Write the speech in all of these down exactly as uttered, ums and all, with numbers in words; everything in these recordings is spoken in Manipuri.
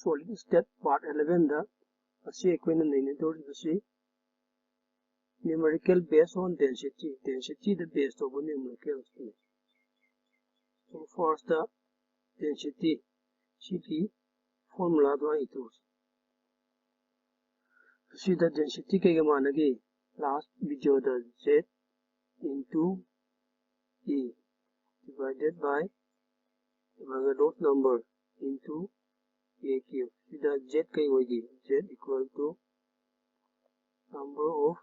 solid state part eleven ꯗ ꯉꯁꯤ ꯑꯩꯈꯣꯏꯅ ꯅꯩꯅꯗꯧꯔꯤꯕꯁꯤ numerical based on density, density the base ꯇꯧꯕ numerical ꯅꯤ꯫ So first ꯗ density ꯁꯤꯒꯤ formula ꯗꯣ ꯑꯩ ꯏꯊꯣꯛꯁꯤ꯫ ꯑꯁꯤꯗ density ꯀꯩꯒ ꯃꯥꯟꯅꯒꯦ? Last video the Z into E divided by Avogadro's number into A cube. ꯁꯤꯗ Z ꯀꯩ ꯑꯣꯏꯒꯦ? Z equal to number of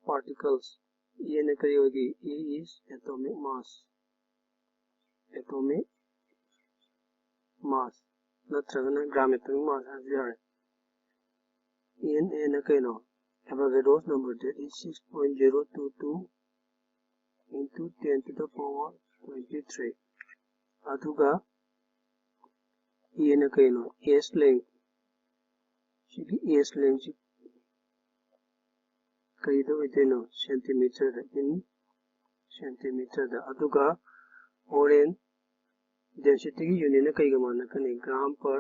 particles. E ꯅ ꯀꯔꯤ ꯑꯣꯏꯒꯦ? E is atomic mass. Atomic mass ꯅꯠꯇ꯭ꯔꯒꯅ gram atomic mass ꯍꯥꯏꯔꯁꯨ ꯌꯥꯔꯦ꯫ N A ꯅ ꯀꯩꯅꯣ? Avogadro's number, that is six point zero two two into ten to the power twenty three. ꯑꯗꯨꯒ E ꯅ ꯀꯩꯅꯣ? S length, ꯁꯤꯒꯤ S length ꯁꯤ ꯀꯔꯤꯗ ꯑꯣꯏꯗꯣꯏꯅꯣ? Centimeter ꯗ, in centimeter ꯗ꯫ ꯑꯗꯨꯒ O N, density ꯒꯤ unit ꯅ ꯀꯩꯒ ꯃꯥꯟꯅꯒꯅꯤ? Gram per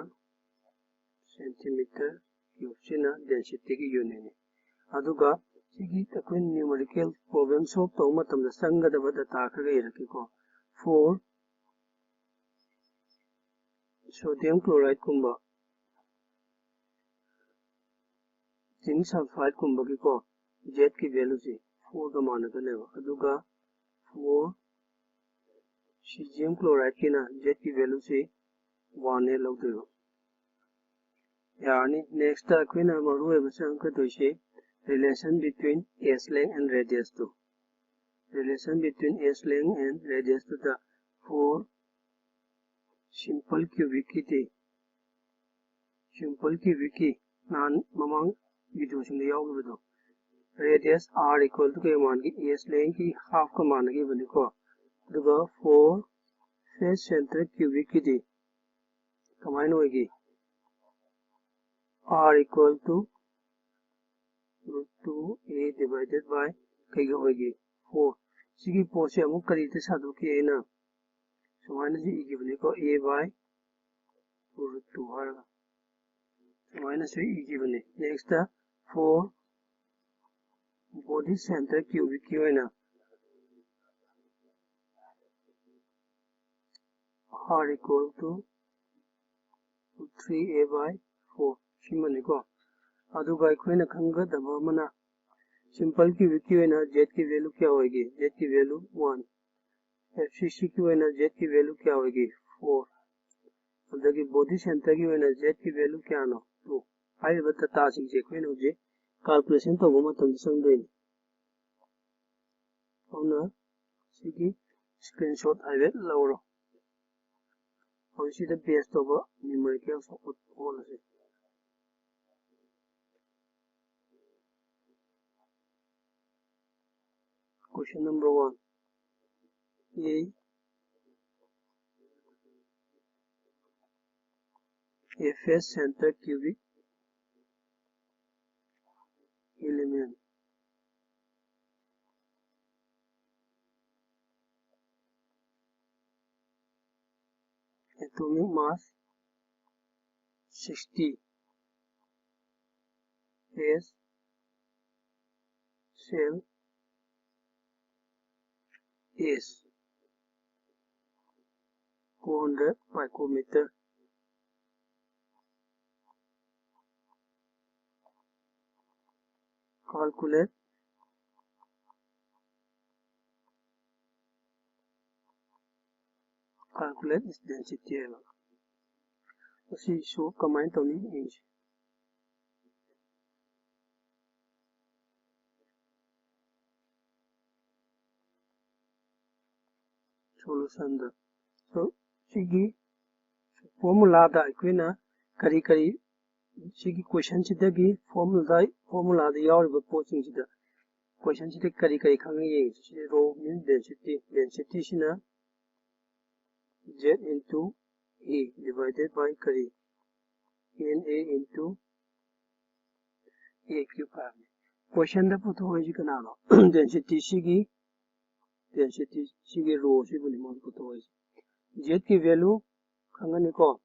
centimeter cube꯫ ꯁꯤꯅ density ꯒꯤ unit ꯅꯤ꯫ ꯑꯗꯨꯒ ꯁꯤꯒꯤ ꯑꯩꯈꯣꯏ numerical problem solve ꯇꯧꯕ ꯃꯇꯝꯗ ꯆꯪꯒꯗꯕ data ꯈꯔ ꯏꯔꯛꯀꯦꯀꯣ꯫ For sodium chloride ꯀꯨꯝꯕ, zinc sulphide ꯀꯨꯝꯕꯒꯤꯀꯣ, Z ꯀꯤ value ꯁꯤ four ꯒ ꯃꯥꯟꯅꯒꯅꯦꯕ꯫ ꯑꯗꯨꯒ for cesium chloride ꯀꯤꯅ Z ꯀꯤ value ꯁꯤ one ꯅꯦ ꯂꯧꯗꯣꯏꯕ꯫ ꯌꯥꯔꯅꯤ꯫ Next ꯇ ꯑꯩꯈꯣꯏꯅ ꯃꯔꯨ ꯑꯣꯏꯕ ꯆꯪꯒꯗꯣꯏꯁꯦ relation between S length and radius two. Relation between S length and radius ꯇꯨꯗ for simple cubic ꯀꯤꯗꯤ, simple cubic ꯀꯤ ꯅꯍꯥꯟ ꯃꯃꯥꯡ video ꯁꯤꯡꯗ ꯌꯥꯎꯈꯤꯕꯗꯣ, radius R equal to ꯀꯩ ꯃꯥꯟꯒꯦ? S length ꯀꯤ half ꯀ ꯃꯥꯟꯅꯈꯤꯕꯅꯤꯀꯣ꯫ ꯑꯗꯨꯒ for face center cubic ꯀꯤꯗꯤ ꯀꯃꯥꯏꯅ ꯑꯣꯏꯒꯦ? R equal to root two A divided by ꯀꯩꯒ ꯑꯣꯏꯒꯦ? Four꯫ ꯁꯤꯒꯤ ꯄꯣꯠꯁꯦ ꯑꯃꯨꯛ ꯀꯔꯤꯗ ꯁꯥꯗꯣꯛꯀꯦ? ꯑꯩꯅ ꯁꯨꯃꯥꯏꯅꯁꯨ ꯏꯈꯤꯕꯅꯤꯀꯣ, A by root two ꯍꯥꯏꯔꯒ ꯁꯨꯃꯥꯏꯅꯁꯨ ꯏꯈꯤꯕꯅꯤ꯫ Next, for body center cubic ꯀꯤ ꯑꯣꯏꯅ R equal to three A by four ꯁꯤꯃꯅꯤꯀꯣ꯫ ꯑꯗꯨꯒ ꯑꯩꯈꯣꯏꯅ ꯈꯪꯒꯗꯕ ꯑꯃꯅ, simple cubic ꯀꯤ ꯑꯣꯏꯅ Z ꯀꯤ value ꯀꯌꯥ ꯑꯣꯏꯒꯦ? Z ꯀꯤ value one꯫ F C C ꯀꯤ ꯑꯣꯏꯅ Z ꯀꯤ value ꯀꯌꯥ ꯑꯣꯏꯒꯦ? Four꯫ ꯑꯗꯒꯤ body center ꯒꯤ ꯑꯣꯏꯅ Z ꯀꯤ value ꯀꯌꯥꯅꯣ? Two꯫ ꯍꯥꯏꯔꯤꯕ data ꯁꯤꯡꯁꯦ ꯑꯩꯈꯣꯏꯅ ꯍꯧꯖꯤꯛ calculation ꯇꯧꯕ ꯃꯇꯝꯗ ꯆꯪꯗꯣꯏꯅꯤ꯫ ꯑꯗꯨꯅ ꯁꯤꯒꯤ screenshot ꯍꯥꯏꯐꯦꯠ ꯂꯧꯔꯣ꯫ ꯍꯧꯖꯤꯛ ꯁꯤꯗ base ꯇꯧꯕ numerical shock ꯑꯣꯜꯂꯁꯤ꯫ Question number one. A, F S center cubic element. Atomic mass sixty. S, cell, S, four hundred micrometer. Calculate, calculate its density ꯍꯥꯏꯕ꯫ ꯑꯁꯤꯁꯨ ꯀꯃꯥꯏꯅ ꯇꯧꯅꯤ ꯌꯦꯡꯁꯤ꯫ Solution ꯗ꯫ So, ꯁꯤꯒꯤ formula ꯗ ꯑꯩꯈꯣꯏꯅ ꯀꯔꯤ ꯀꯔꯤ, ꯁꯤꯒꯤ question ꯁꯤꯗꯒꯤ formula ꯗ, formula ꯗ ꯌꯥꯎꯔꯤꯕ ꯄꯣꯠꯁꯤꯡꯁꯤꯗ, question ꯁꯤꯗ ꯀꯔꯤ ꯀꯔꯤ ꯈꯪꯉꯤ ꯌꯦꯡꯁꯤ꯫ ꯁꯤꯗꯤ rho means density, density ꯁꯤꯅ Z into A divided by ꯀꯔꯤ? N A into A cube ꯍꯥꯏꯕꯅꯤ꯫ Question ꯗ ꯄꯨꯊꯣꯛꯏꯁꯤ ꯀꯅꯥꯅꯣ? Density ꯁꯤꯒꯤ, density ꯁꯤꯒꯤ rho ꯁꯤꯕꯨꯅꯤ ꯃꯣꯏꯅ ꯄꯨꯊꯣꯛꯏꯁꯤ꯫ Z ꯀꯤ value ꯈꯪꯉꯅꯤꯀꯣ꯫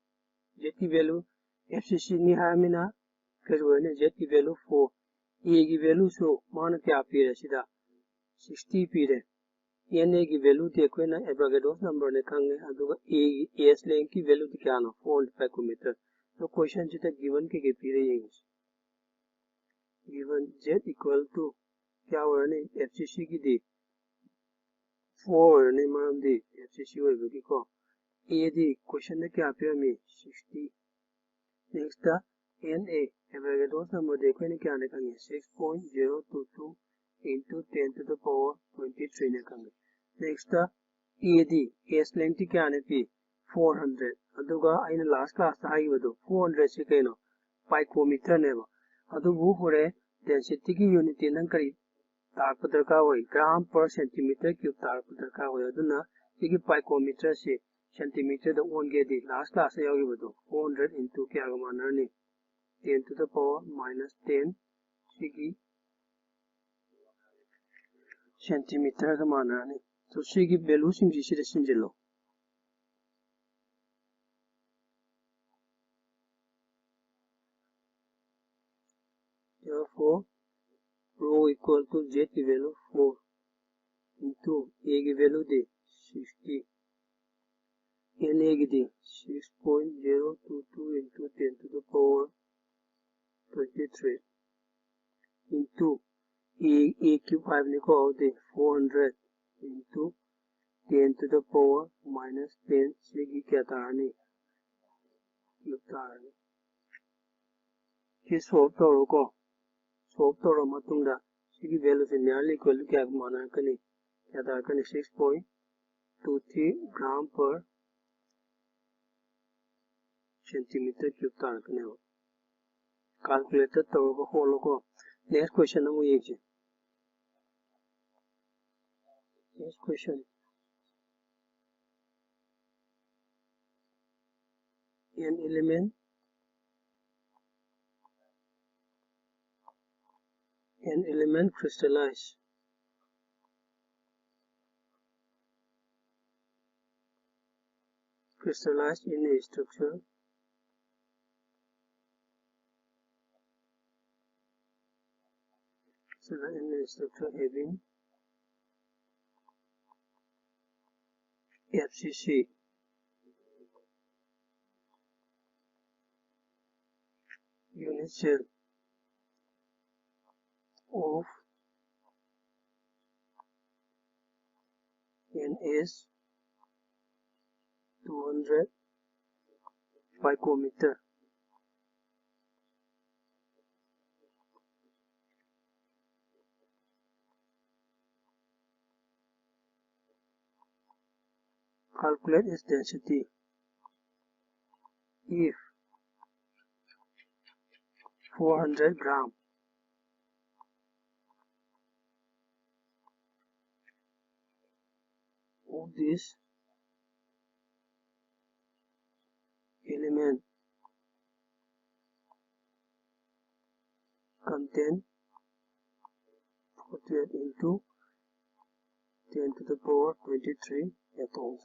Z ꯀꯤ value F C C ꯅꯤ ꯍꯥꯏꯔꯃꯤꯅ ꯀꯩ ꯑꯣꯏꯔꯅꯤ? Z ꯀꯤ value four, A ꯒꯤ value ꯁꯨ ꯃꯥꯅ ꯀꯌꯥ ꯄꯤꯔꯦ ꯁꯤꯗ? Sixty ꯄꯤꯔꯦ꯫ N A ꯒꯤ value ꯗꯤ ꯑꯩꯈꯣꯏꯅ Avogadro's number ꯅꯦ ꯈꯪꯉꯦ, ꯑꯗꯨꯒ A ꯒꯤ S length ꯀꯤ value ꯗꯤ ꯀꯌꯥꯅꯣ? Four hundred picometer꯫ ꯑꯗꯣ question ꯁꯤꯗ given ꯀꯩꯀꯩ ꯄꯤꯔꯦ ꯌꯦꯡꯉꯁꯤ꯫ Given Z equal to ꯀꯌꯥ ꯑꯣꯏꯔꯅꯤ? F C C ꯒꯤꯗꯤ four ꯑꯣꯏꯔꯅꯤ, ꯃꯔꯝꯗꯤ F C C ꯑꯣꯏꯕꯒꯤꯀꯣ꯫ A ꯗꯤ question ꯗ ꯀꯌꯥ ꯄꯤꯔꯝꯃꯤ? Sixty꯫ Next N A, Avogadro's number ꯗꯤ ꯑꯩꯈꯣꯏꯅ ꯀꯌꯥꯅ ꯈꯪꯉꯤ? Six point zero two two into ten to the power twenty three ꯅ ꯈꯪꯉꯤ꯫ Next A D S length T ꯀꯌꯥꯅ ꯄꯤ? Four hundred꯫ ꯑꯗꯨꯒ ꯑꯩꯅ last class ꯇ ꯍꯥꯏꯈꯤꯕꯗꯣ, four hundred ꯁꯤ ꯀꯩꯅꯣ? Picometer ꯅꯦꯕ꯫ ꯑꯗꯨꯕꯨ ꯍꯣꯔꯦꯟ density ꯒꯤ unit ꯇꯤ ꯅꯪ ꯀꯔꯤ ꯇꯥꯔꯛꯄ ꯗꯔꯀꯥꯔ ꯑꯣꯏ? Gram per centimeter cube ꯇꯥꯔꯛꯄ ꯗꯔꯀꯥꯔ ꯑꯣꯏ꯫ ꯑꯗꯨꯅ ꯁꯤꯒꯤ picometer ꯁꯤ centimeter ꯗ ꯑꯣꯟꯒꯦꯗꯤ last class ꯇ ꯌꯥꯎꯈꯤꯕꯗꯣ, four hundred into ꯀꯌꯥꯒ ꯃꯥꯟꯅꯔꯅꯤ? Ten to the power minus ten, ꯁꯤꯒꯤ centimeter ꯒ ꯃꯥꯟꯅꯔꯅꯤ꯫ So ꯁꯤꯒꯤ value ꯁꯤꯡꯁꯤ ꯁꯤꯗ ꯁꯤꯟꯖꯤꯜꯂꯣ꯫ Therefore, rho equal to Z ꯒꯤ value four into A ꯒꯤ value D sixty, N A ꯒꯤꯗꯤ six point zero two two into ten to the power twenty three into A, A cube ꯍꯥꯏꯕꯅꯤꯀꯣ, ꯑꯗꯨꯗꯤ four hundred into ten to the power minus ten, ꯁꯤꯒꯤ ꯀꯌꯥ ꯇꯥꯔꯅꯤ? Cube ꯇꯥꯔꯅꯤ꯫ ꯁꯤ solve ꯇꯧꯔꯣꯀꯣ꯫ Solve ꯇꯧꯔ ꯃꯇꯨꯡꯗ ꯁꯤꯒꯤ value say nearly equal to ꯀꯌꯥꯒ ꯃꯥꯟꯅꯔꯛꯀꯅꯤ? ꯀꯌꯥ ꯇꯥꯔꯛꯀꯅꯤ? Six point two three gram per centimeter cube ꯇꯥꯔꯛꯀꯅꯦꯕ꯫ Calculator ꯇꯧꯔꯒ ꯍꯣꯠꯂꯣꯀꯣ꯫ Next question ꯑꯃꯨꯛ ꯌꯦꯡꯁꯤ꯫ Next question. An element, an element crystallize crystallized in a structure, crystallized in a structure having F C C unit cell of N S two hundred picometer. Calculate its density. If four hundred gram of this element contain forty-eight into ten to the power twenty-three atoms.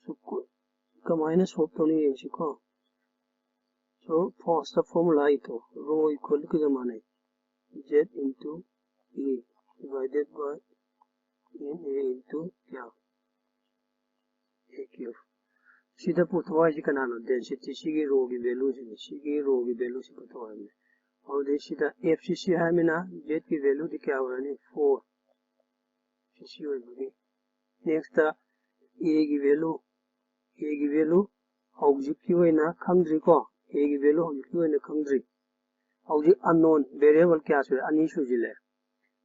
So, ꯀꯃꯥꯏꯅ solve ꯇꯧꯅꯤ ꯌꯦꯡꯁꯤꯀꯣ꯫ So, first formula ꯏꯊꯣ, rho equal to ꯀꯩꯒ ꯃꯥꯟꯅꯩ, Z into A divided by N A into ꯀꯌꯥ? A cube. ꯁꯤꯗ ꯄꯨꯊꯣꯛ ꯍꯥꯏꯁꯤ ꯀꯅꯥꯅꯣ? Density, ꯁꯤꯒꯤ rho ꯒꯤ value ꯁꯤꯅꯤ, ꯁꯤꯒꯤ rho ꯒꯤ value ꯁꯤ ꯄꯨꯊꯣꯛ ꯍꯥꯏꯕꯅꯤ꯫ ꯑꯗꯨꯗꯤ ꯁꯤꯗ F C C ꯍꯥꯏꯔꯃꯤꯅ Z ꯀꯤ value ꯗꯤ ꯀꯌꯥ ꯑꯣꯏꯔꯅꯤ? Four꯫ F C C ꯑꯣꯏꯕꯒꯤ꯫ Next A ꯒꯤ value, A ꯒꯤ value ꯍꯧꯖꯤꯛꯀꯤ ꯑꯣꯏꯅ ꯈꯪꯗ꯭ꯔꯤꯀꯣ, A ꯒꯤ value ꯍꯧꯖꯤꯛꯀꯤ ꯑꯣꯏꯅ ꯈꯪꯗ꯭ꯔꯤ꯫ ꯍꯧꯖꯤꯛ unknown variable ꯀꯌꯥ ꯁꯨꯔꯦ? ꯑꯅꯤ ꯁꯨꯖꯤꯜꯂꯦ꯫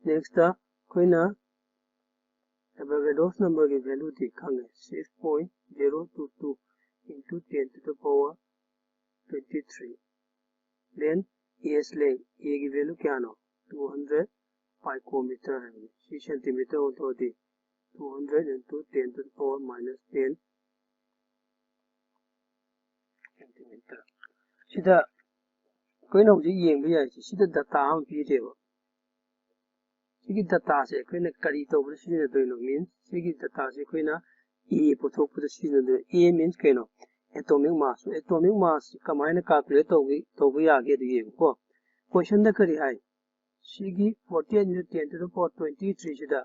Next ꯑꯩꯈꯣꯏꯅ Avogadro's number ꯒꯤ value ꯗꯤ ꯈꯪꯉꯦ, six point zero two two into ten to the power twenty-three꯫ Then S ꯂꯩ, A ꯒꯤ value ꯀꯌꯥꯅꯣ? Two hundred picometer ꯍꯥꯏꯕꯅꯤ꯫ ꯁꯤ centimeter ꯑꯣꯟꯊꯣꯛꯑꯗꯤ two hundred into ten to the power minus ten centimeter꯫ ꯁꯤꯗ ꯑꯩꯈꯣꯏꯅ ꯍꯧꯖꯤꯛ ꯌꯦꯡꯕ ꯌꯥꯏꯁꯦ, ꯁꯤꯗ data ꯑꯃ ꯄꯤꯔꯦꯕ꯫ ꯁꯤꯒꯤ dataꯁꯦ ꯑꯩꯈꯣꯏꯅ ꯀꯔꯤ ꯇꯧꯕꯗ ꯁꯤꯖꯤꯟꯅꯗꯣꯏꯅꯣ? Means ꯁꯤꯒꯤ dataꯁꯦ ꯑꯩꯈꯣꯏꯅ A ꯄꯨꯊꯣꯛꯄꯗ ꯁꯤꯖꯤꯟꯅꯗꯣꯏꯅꯣ꯫ A means ꯀꯩꯅꯣ? Atomic mass꯫ Atomic mass ꯀꯃꯥꯏꯅ calculate ꯇꯧꯕꯤ-, ꯇꯧꯕ ꯌꯥꯒꯦ ꯑꯗꯨ ꯌꯦꯡꯉꯨꯀꯣ꯫ Questionꯗ ꯀꯔꯤ ꯍꯥꯏ? ꯁꯤꯒꯤ forty eight into ten to the power twenty three ꯁꯤꯗ,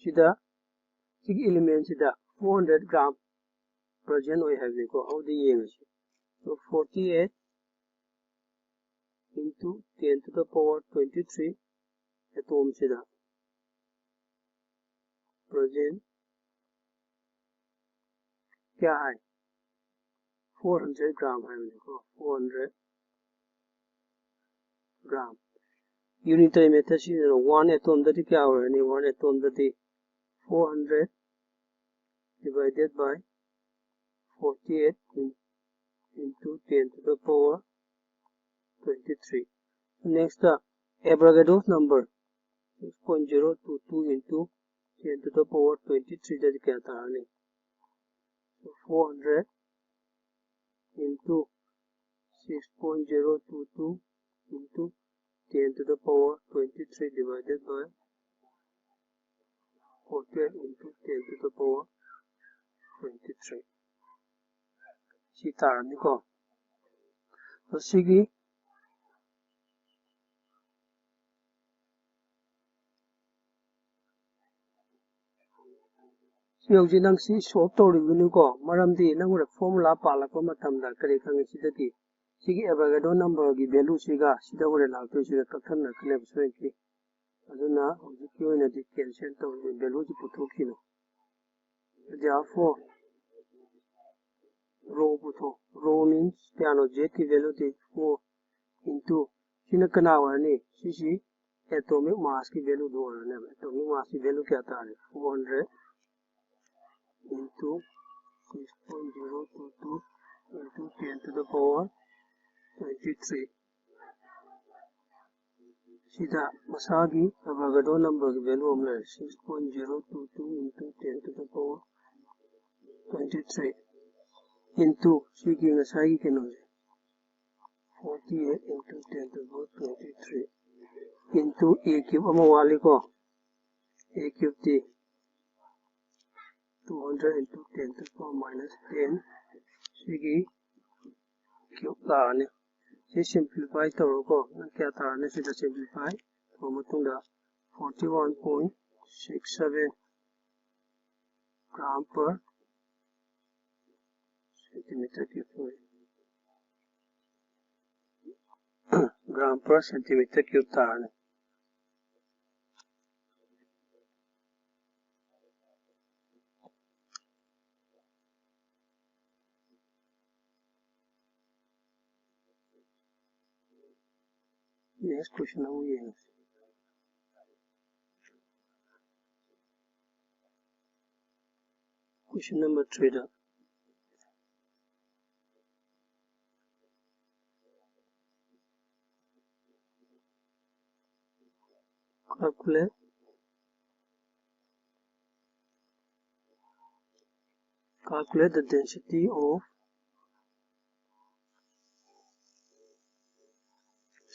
ꯁꯤꯗ, ꯁꯤꯒꯤ elementꯁꯤꯗ four hundred gram present ꯑꯣꯏ ꯍꯥꯏꯕꯅꯤꯀꯣ꯫ ꯑꯗꯨꯗꯤ ꯌꯦꯡꯉꯁꯤ꯫ So forty eight into ten to the power twenty three atomꯁꯤꯗ present ꯀꯌꯥ ꯍꯥꯏ? Four hundred gram ꯍꯥꯏꯕꯅꯤꯀꯣ, four hundred gram꯫ Unitary method ꯁꯤꯖꯤꯟꯅꯔꯣ꯫ One atomꯗꯗꯤ ꯀꯌꯥ ꯑꯣꯏꯔꯅꯤ? One atomꯗꯗꯤ four hundred divided by forty eight into ten to the power twenty three꯫ Next, Avogadro's number, six point zero two two into ten to the power twenty three ꯗꯗꯤ ꯀꯌꯥ ꯇꯥꯔꯅꯤ? Four hundred into six point zero two two into ten to the power twenty three divided by forty eight into ten to the power twenty three꯫ ꯁꯤ ꯇꯥꯔꯅꯤꯀꯣ꯫ ꯑꯁꯤꯒꯤ ꯁꯤ ꯍꯧꯖꯤꯛ ꯅꯪ ꯁꯤ solve ꯇꯧꯔꯤꯕꯅꯤꯀꯣ꯫ ꯃꯔꯝꯗꯤ ꯅꯪ ꯍꯣꯔꯦꯟ formula ꯄꯥꯜꯂꯛꯄ ꯃꯇꯝꯗ ꯀꯔꯤ ꯈꯪꯉꯤ? ꯁꯤꯗꯒꯤ ꯁꯤꯒꯤ Avogadro numberꯒꯤ valueꯁꯤꯒ ꯁꯤꯗ ꯍꯣꯔꯦꯟ ꯂꯥꯛꯇꯣꯏꯁꯤꯒ ꯀꯛꯊꯠꯅꯔꯛꯀꯅꯦꯕ ꯁꯣꯏꯗꯅ꯫ ꯑꯗꯨꯅ ꯍꯧꯖꯤꯛꯀꯤ ꯑꯣꯏꯅꯗꯤ cancel ꯇꯧꯔꯤꯕ valueꯁꯤ ꯄꯨꯊꯣꯛꯈꯤꯅꯨ꯫ Therefore, rho ꯄꯨꯊꯣꯛ, rho means ꯀꯌꯥꯅꯣ? Zꯒꯤ valueꯗꯤ four into, ꯁꯤꯅ ꯀꯅꯥ ꯑꯣꯏꯔꯅꯤ? ꯁꯤꯁꯤ atomic massꯀꯤ valueꯗꯨ ꯑꯣꯏꯔꯅꯦꯕ꯫ Atomic massꯀꯤ value ꯀꯌꯥ ꯇꯥꯔꯦ? Four hundred into six point zero two two into ten to the power twenty three꯫ ꯁꯤꯗ ꯃꯁꯥꯒꯤ Avogadro numberꯒꯤ value ꯑꯃ ꯂꯩꯔꯦ, six point zero two two into ten to the power twenty three into ꯁꯤꯒꯤ ꯉꯁꯥꯏꯒꯤ ꯀꯩꯅꯣꯁꯦ, forty eight into ten to the power twenty three into a cube ꯑꯃ ꯋꯥꯠꯂꯤꯀꯣ꯫ A cube T two hundred into ten to the power minus ten, ꯁꯤꯒꯤ cube ꯂꯥꯛꯑꯅꯤ꯫ ꯁꯤ simplify ꯇꯧꯔꯣꯀꯣ꯫ ꯅꯪ ꯀꯌꯥ ꯇꯥꯔꯅꯤ? ꯁꯤꯗ simplify ꯇꯧꯔ ꯃꯇꯨꯡꯗ forty one point six seven gram per centimeter cube, gram per centimeter cube ꯇꯥꯔꯅꯤ꯫ Next question ꯑꯃꯨꯛ ꯌꯦꯡꯉꯁꯤ꯫ Question number three the calculate, calculate the density of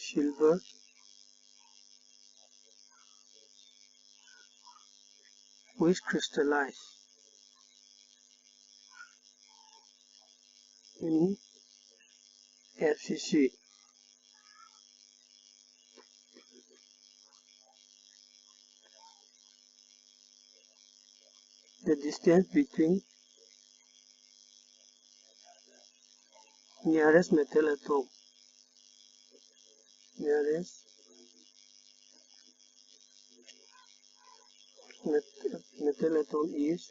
silver which crystallize in F C C. The distance between nearest metal atom, nearest met-, metal atom is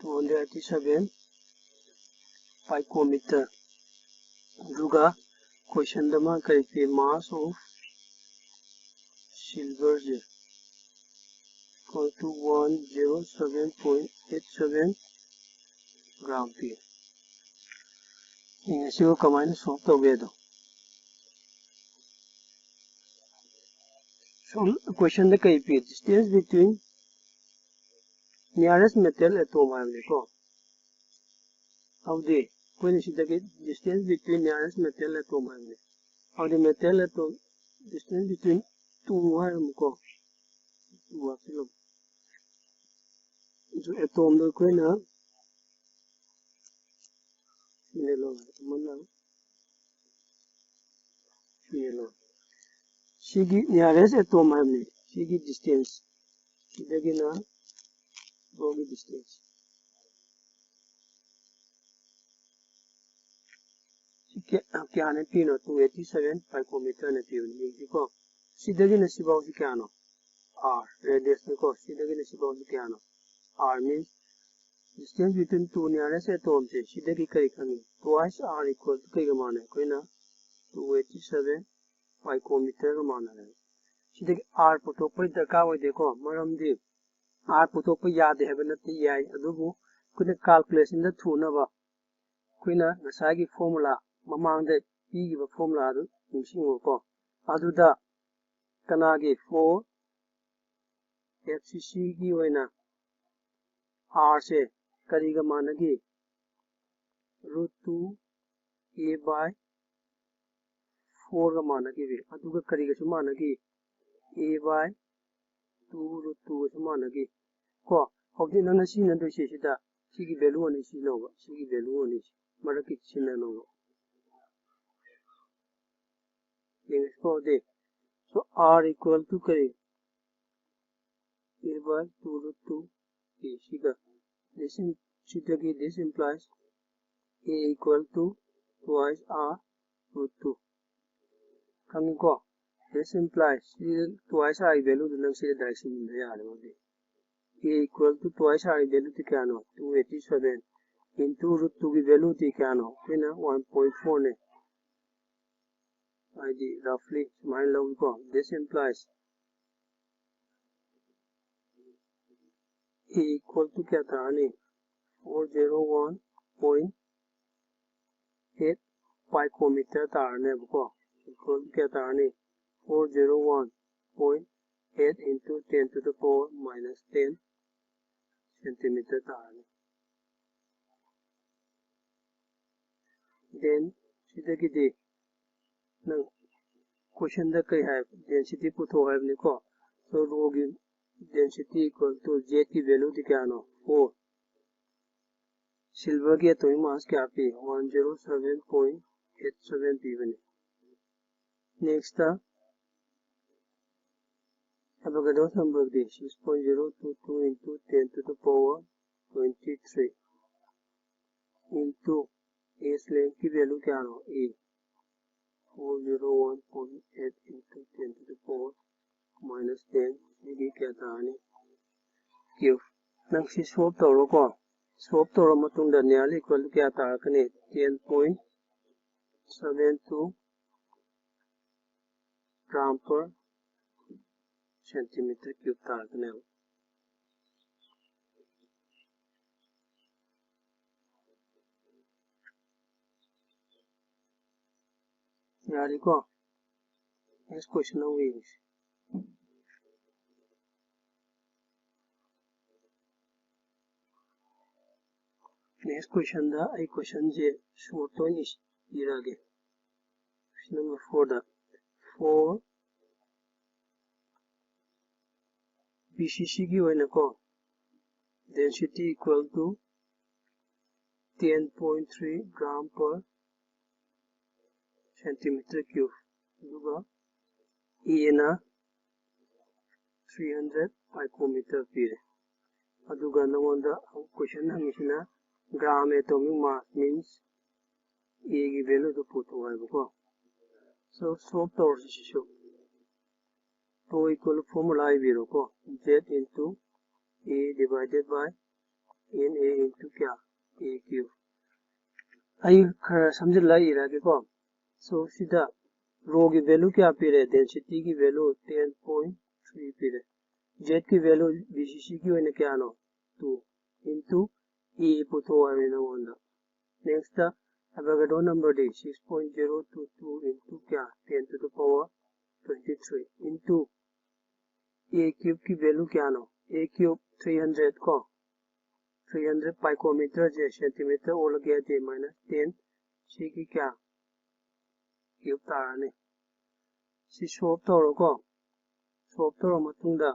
two hundred eighty seven picometer. ꯑꯗꯨꯒ question ꯗ ꯃꯥ ꯀꯔꯤ ꯄꯤ? Mass of silver say equal to one zero seven point eight seven gram ꯄꯤ꯫ ꯌꯦꯡꯉꯁꯤꯕꯨ ꯀꯃꯥꯏꯅ solve ꯇꯧꯒꯦꯗꯣ꯫ Question ꯗ ꯀꯔꯤ ꯄꯤ? Distance between nearest metal atom ꯍꯥꯏꯕꯅꯤꯀꯣ꯫ ꯑꯗꯨꯗꯤ ꯑꯩꯈꯣꯏꯅ ꯁꯤꯗꯒꯤ distance between nearest metal atom ꯍꯥꯏꯕꯅꯦ꯫ ꯑꯗꯨꯗꯤ metal atom distance between two ꯍꯥꯏꯔꯝꯃꯨꯀꯣ, two ꯍꯥꯞꯆꯤꯜꯂꯝꯃꯨ꯫ ꯑꯗꯨ atomꯗꯣ ꯑꯩꯈꯣꯏꯅ ꯁꯤꯅ ꯂꯧꯔꯦ, ꯑꯃꯅ ꯁꯤꯅ ꯂꯧꯔꯦ꯫ ꯁꯤꯒꯤ nearest atom ꯍꯥꯏꯕꯅꯤ꯫ ꯁꯤꯒꯤ distance, ꯁꯤꯗꯒꯤꯅ ꯁꯤꯐꯥꯎꯒꯤ distance꯫ ꯁꯤ ꯀꯌꯥ-, ꯀꯌꯥꯅ ꯄꯤꯔꯤꯅꯣ? Two eighty seven picometerꯅ ꯄꯤꯕꯅꯤ꯫ ꯌꯦꯡꯁꯤꯀꯣ, ꯁꯤꯗꯒꯤꯅ ꯁꯤꯐꯥꯎꯁꯤ ꯀꯌꯥꯅꯣ? R, radiusꯅꯤꯀꯣ꯫ ꯁꯤꯗꯒꯤꯅ ꯁꯤꯐꯥꯎꯁꯤ ꯀꯌꯥꯅꯣ? R means distance between two nearest atomꯁꯦ ꯁꯤꯗꯒꯤ ꯀꯔꯤ ꯈꯪꯉꯤ? Twice R equal to ꯀꯩꯒ ꯃꯥꯟꯅꯩ? ꯑꯩꯈꯣꯏꯅ two eighty seven picometerꯒ ꯃꯥꯟꯅꯔꯦ꯫ ꯁꯤꯗꯒꯤ R ꯄꯨꯊꯣꯛꯄꯒꯤ ꯗꯔꯀꯥꯔ ꯑꯣꯏꯗꯦꯀꯣ, ꯃꯔꯝꯗꯤ R ꯄꯨꯊꯣꯛꯄ ꯌꯥꯗꯦ ꯍꯥꯏꯕ ꯅꯠꯇꯦ, ꯌꯥꯏ, ꯑꯗꯨꯕꯨ ꯑꯩꯈꯣꯏꯅ calculationꯗ ꯊꯨꯅꯕ ꯑꯩꯈꯣꯏꯅ ꯉꯁꯥꯏꯒꯤ formula, ꯃꯃꯥꯡꯗ ꯄꯤꯈꯤꯕ formulaꯗꯨ ꯅꯤꯡꯁꯤꯡꯉꯨꯀꯣ꯫ ꯑꯗꯨꯗ ꯀꯅꯥꯒꯤ, four F C Cꯒꯤ ꯑꯣꯏꯅ Rꯁꯦ ꯀꯔꯤꯒ ꯃꯥꯟꯅꯒꯦ? Root two A by fourꯒ ꯃꯥꯟꯅꯈꯤꯕꯤ꯫ ꯑꯗꯨꯒ ꯀꯔꯤꯒꯁꯨ ꯃꯥꯟꯅꯈꯤ? A by two root twoꯒꯁꯨ ꯃꯥꯟꯅꯈꯤ꯫ ꯀꯣ, ꯍꯧꯖꯤꯛ ꯅꯪꯅ ꯁꯤꯖꯤꯟꯅꯗꯣꯏꯁꯦ ꯁꯤꯗ ꯁꯤꯒꯤ value ꯑꯅꯤ ꯁꯤꯖꯤꯟꯅꯧꯕ, ꯁꯤꯒꯤ value ꯑꯅꯤ, ꯃꯔꯛꯀꯤ ꯁꯤꯖꯤꯟꯅꯅꯧꯕ꯫ ꯌꯦꯡꯉꯁꯤꯀꯣ ꯍꯧꯖꯤꯛ꯫ So, R equal to ꯀꯔꯤ? A by two root two A ꯁꯤꯒ꯫ This im-, ꯁꯤꯗꯒꯤ this implies A equal to twice R root two꯫ ꯈꯪꯉꯤꯀꯣ? This implies ꯁꯤꯗ twice R ꯒꯤ valueꯗꯨ ꯅꯪ ꯁꯤꯗ direct ꯁꯤꯖꯤꯟꯅꯕ ꯌꯥꯔꯦ ꯍꯧꯖꯤꯛ꯫ A equal to twice R ꯒꯤ valueꯗꯤ ꯀꯌꯥꯅꯣ? Two eighty seven into root twoꯒꯤ valueꯗꯤ ꯀꯌꯥꯅꯣ? ꯑꯩꯈꯣꯏꯅ one point fourꯅꯦ꯫ ꯍꯥꯏꯗꯤ roughly ꯁꯨꯃꯥꯏꯅ ꯂꯧꯏꯀꯣ꯫ This implies A equal to ꯀꯌꯥ ꯇꯥꯔꯅꯤ? Four zero one point eight picometer ꯇꯥꯔꯅꯦꯕꯀꯣ꯫ Equal to ꯀꯌꯥ ꯇꯥꯔꯅꯤ? Four zero one point eight into ten to the power minus ten centimeter ꯇꯥꯔꯅꯤ꯫ Then ꯁꯤꯗꯒꯤꯗꯤ ꯅꯪ question ꯗ ꯀꯩ ꯍꯥꯏ? Density ꯄꯨꯊꯣꯛ ꯍꯥꯏꯕꯅꯤꯀꯣ꯫ So rho ꯒꯤ density equal to Z ꯀꯤ value ꯗꯤ ꯀꯌꯥꯅꯣ? Four꯫ Silver ꯒꯤ atomic mass ꯀꯌꯥ ꯄꯤ? One zero seven point eight seven ꯄꯤꯕꯅꯤ꯫ Next Avogadro's number D six point zero two two into ten to the power twenty three into S length ꯀꯤ value ꯀꯌꯥꯅꯣ? A꯫ Four zero one point eight into ten to the power minus ten꯫ ꯁꯤꯒꯤ ꯀꯌꯥ ꯇꯥꯔꯅꯤ? Cube꯫ ꯅꯪ ꯁꯤ solve ꯇꯧꯔꯣꯀꯣ꯫ Solve ꯇꯧꯔ ꯃꯇꯨꯡꯗ nearly equal to ꯀꯌꯥ ꯇꯥꯔꯛꯀꯅꯤ? Ten point seven two gram per centimeter cube ꯇꯥꯔꯛꯀꯅꯦꯕ꯫ ꯌꯥꯔꯦꯀꯣ? Next question ꯑꯃꯨꯛ ꯌꯦꯡꯁꯤ꯫ Next question ꯗ ꯑꯩ question ꯁꯦ short ꯑꯣꯏꯅ ꯏꯔꯛꯑꯒꯦ꯫ Question number four the, for B C C ꯒꯤ ꯑꯣꯏꯅꯀꯣ, density equal to ten point three gram per centimeter cube, ꯑꯗꯨꯒ A ꯅ three hundred picometer ꯄꯤꯔꯦ꯫ ꯑꯗꯨꯒ ꯅꯉꯣꯟꯗ question ꯍꯪꯉꯤꯁꯤꯅ gram atomic mass means A ꯒꯤ value ꯗꯨ ꯄꯨꯊꯣꯛꯑꯣ ꯍꯥꯏꯕꯀꯣ꯫ So solve ꯇꯧꯔꯁꯤ ꯁꯤꯁꯨ꯫ Rho equal formula ꯏꯕꯤꯔꯣꯀꯣ, Z into A divided by N A into ꯀꯌꯥ? A cube꯫ ꯑꯩ ꯈꯔ ꯁꯝꯖꯤꯜꯂ ꯏꯔꯛꯑꯒꯦꯀꯣ꯫ So ꯁꯤꯗ rho ꯒꯤ value ꯀꯌꯥ ꯄꯤꯔꯦ? Density ꯒꯤ value ten point three ꯄꯤꯔꯦ꯫ Z ꯀꯤ value B C C ꯒꯤ ꯑꯣꯏꯅ ꯀꯌꯥꯅꯣ? Two into A ꯄꯨꯊꯣꯛꯑꯣ ꯍꯥꯏꯕꯅꯤ ꯅꯉꯣꯟꯗ꯫ Next Avogadro number ꯗꯤ six point zero two two into ꯀꯌꯥ? Ten to the power twenty three into A cube ꯀꯤ value ꯀꯌꯥꯅꯣ? A cube three hundred ꯀꯣ, three hundred picometer ꯁꯦ centimeter ꯑꯣꯜꯂꯒꯦ ꯍꯥꯏꯗꯤ minus ten ꯁꯤꯒꯤ ꯀꯌꯥ? Cube ꯇꯥꯔꯅꯤ꯫ ꯁꯤ solve ꯇꯧꯔꯣꯀꯣ꯫ Solve ꯇꯧꯔ ꯃꯇꯨꯡꯗ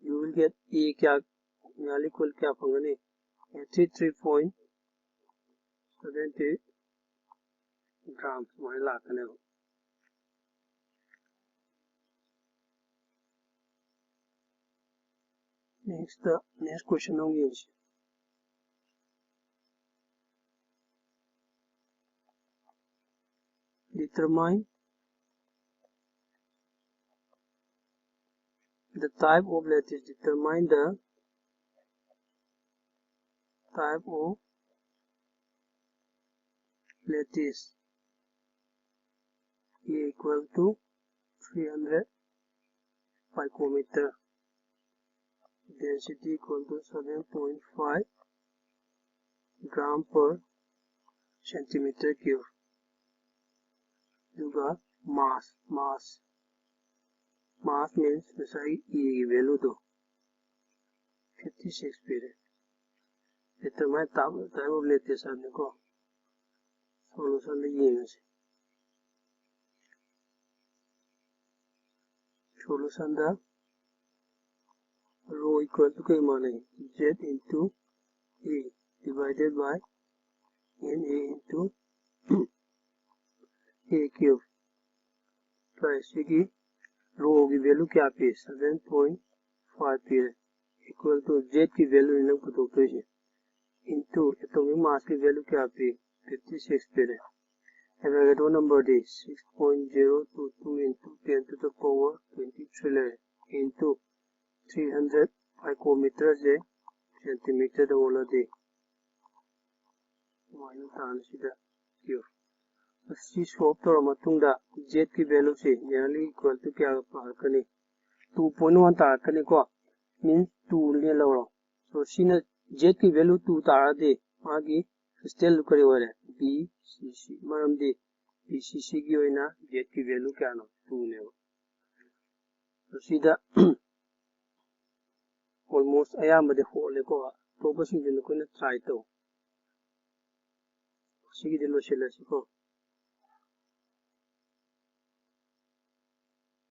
you will get A ꯀꯌꯥ, nearly equal ꯀꯌꯥ ꯐꯪꯒꯅꯤ? Eighty three point seventy gram ꯁꯨꯃꯥꯏꯅ ꯂꯥꯛꯀꯅꯦꯕ꯫ Next, next question ꯑꯃꯨꯛ ꯌꯦꯡꯁꯤ꯫ Determine the type of lattice. Determine the type of lattice. A equal to three hundred picometer, density equal to seven point five gram per centimeter cube. ꯑꯗꯨꯒ mass, mass, mass means ꯉꯁꯥꯏ A ꯒꯤ value ꯗꯣ fifty six ꯄꯤꯔꯦ꯫ Determine type of lattice ꯍꯥꯏꯕꯅꯤꯀꯣ꯫ Solution ꯗ ꯌꯦꯡꯉꯁꯤ꯫ Solution the rho equal to ꯀꯩ ꯃꯥꯟꯅꯩ? Z into A divided by N A into A cube plus ꯁꯤꯒꯤ rho ꯒꯤ value ꯀꯌꯥ ꯄꯤ? Seven point five ꯄꯤꯔꯦ꯫ Equal to Z ꯀꯤ value ꯅꯤ ꯅꯪ ꯄꯨꯊꯣꯛꯇꯣꯏꯁꯦ꯫ Into atomic mass ꯀꯤ value ꯀꯌꯥ ꯄꯤ? Fifty six ꯄꯤꯔꯦ꯫ Avogadro number D six point zero two two into ten to the power twenty three ꯂꯩꯔꯦ꯫ Into three hundred picometer ꯁꯦ centimeter ꯗ ꯑꯣꯜꯂꯗꯤ ꯁꯨꯃꯥꯏꯅ ꯇꯥꯔꯅꯤ ꯁꯤꯗ Q꯫ ꯁꯤ solve ꯇꯧꯔ ꯃꯇꯨꯡꯗ Z ꯀꯤ value ꯁꯤ nearly equal to ꯀꯌꯥꯒ ꯄꯥꯔꯛꯀꯅꯤ? Two point one ꯇꯥꯔꯛꯀꯅꯤꯀꯣ꯫ Means two ꯅꯦ ꯂꯧꯔꯣ꯫ So ꯁꯤꯅ Z ꯀꯤ value two ꯇꯥꯔꯗꯤ ꯃꯥꯒꯤ crystal ꯗꯨ ꯀꯔꯤ ꯑꯣꯏꯔꯦ? B C C꯫ ꯃꯔꯝꯗꯤ B C C ꯒꯤ ꯑꯣꯏꯅ Z ꯀꯤ value ꯀꯌꯥꯅꯣ? Two ꯅꯦꯕ꯫ So ꯁꯤꯗ almost ꯑꯌꯥꯝꯕꯗꯤ ꯍꯣꯠꯂꯦꯀꯣ꯫ ꯑꯇꯣꯞꯄꯁꯤꯡꯁꯨ ꯅꯈꯣꯏꯅ try ꯇꯧ꯫ ꯁꯤꯒꯤꯗꯤ ꯂꯣꯏꯁꯤꯜꯂꯁꯤꯀꯣ꯫